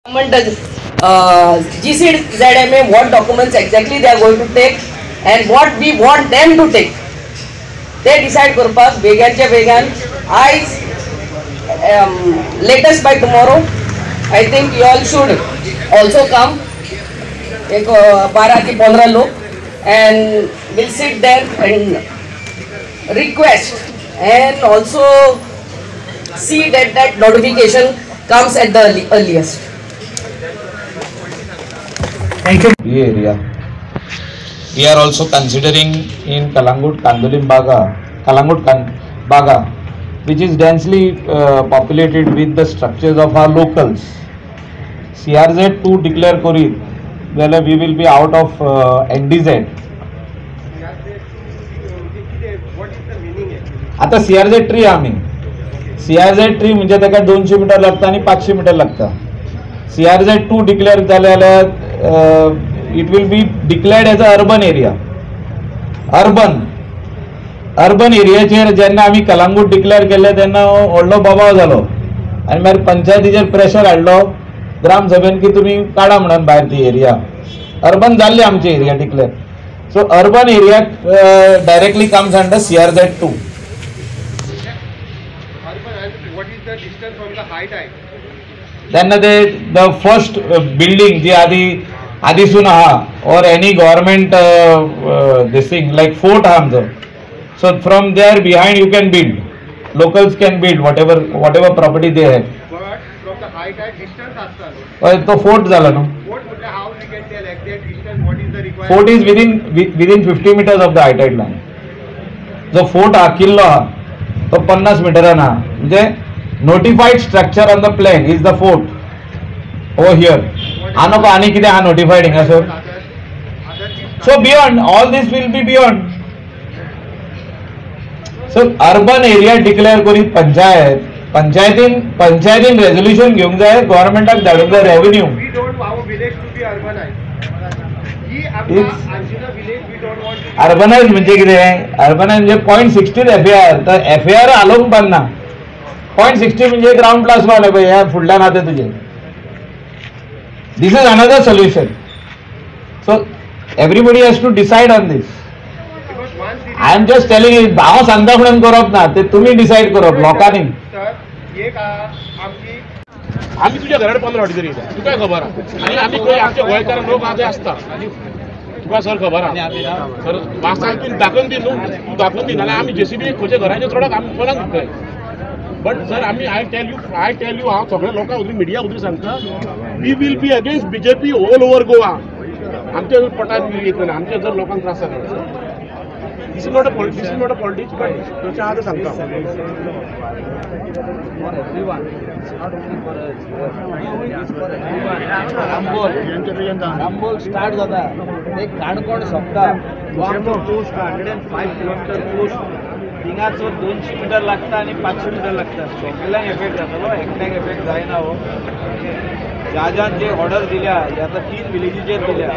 Government GCZMA what documents exactly they are going to take and what we want them to take. They decide करपाक बेगानच्या बेगान आयज latest by tomorrow I think you all should also come एक 12 ते 15 लोक and we'll sit there and request and also see that that notification comes at the earliest. Thank you. Area. We are also considering in Calangute Candolim Baga, Calangute Baga, which is densely populated with the structures of our locals. CRZ 2 declare kori, well, we will be out of NDZ. What is the meaning actually? आता CRZ 3 आम्ही CRZ 3 म्हणजे ताका 200 metre लागता आणि 500 metre लागता. CRZ 2 declare जाले जाल्यार it will be declared as a urban area. Urban एरियाचेर जेन्ना आमी कलांगूट डिक्लेअर केल्लें तेन्ना व्हडलो बोबाव जालो आनी मागीर पंचायतीचेर प्रेशर हाडलो ग्राम सभेन की तुमी काडा म्हणून भायर ती एरिया. अर्बन जाल्ली आमची area declare. So urban area directly comes under CRZ 2. तेन्ना ते the first building जी आदी आदीसून आहा or any government this thing like fort आहा आमचो. So from there behind you can build, locals can build whatever property they have. हय तो fort जाला न्हू. Fort is within 50 meters of the high tide line. जो fort आहा किल्लो आहा तो 50 मिटरान आहा. म्हणजे notified structure on the plan is the fort over here. आनो आनी कितें आहा नोटिफायड हिंगासर. So beyond all this will be beyond. So urban area declare करीत पंचायत पंचायतीन रेजोल्युशन घेवंक जाय, गव्हर्मेंटाक धाडूंक जाय रेव्हेन्यू. अर्बनायज म्हणजे कितें? अर्बनायज म्हणजे 0.16 FAR. तर FAR हालोवंक पारना. 0.60 म्हणजे ग्राउंड प्लस वन पळय ह्या फुडल्यान आहा तें तुजें. This is another solution. So everybody has to decide on this. I am just telling you, हांव सांगता म्हणून करप ना, ते तुमी डिसायड करप लोकांनी. आमी तुज्या घरात 15 फावटी तरी येता, तुका खबर आहा. आनी आमी खंय आमच्या गोंयकार लोक आहा ते आसता, तुका सर खबर आहा. सर वासान तूं दाखोवन दी न्हू, तूं दाखोवन दी, नाल्यार आमी जेसीबी खंयच्या घराचेर चडक आमी कोणाक दितले. बट सर आमी I tell you हांव सगळ्या लोकांक उदरी मिडिया उदरी सांगता, we will be against BJP all over Goa. आमच्या पोटात येतले ना, आमच्या जर लोकांक त्रास जाता. This is not a politics, but तशें आहा तें सांगता. आरंबोल स्टार्ट जाता ते काणकोण सोंपता. कोस्ट 105 किलोमिटर कोस्ट, थिंगाचो 200 मिटर लागता आनी 500 मिटर लागता. सगळ्यांक एफेक्ट जातलो, एकट्याक एफेक्ट जायना. हो ज्या ज्यान जे ऑर्डर दिल्या, आतां 3 विलेजीचेर दिल्या.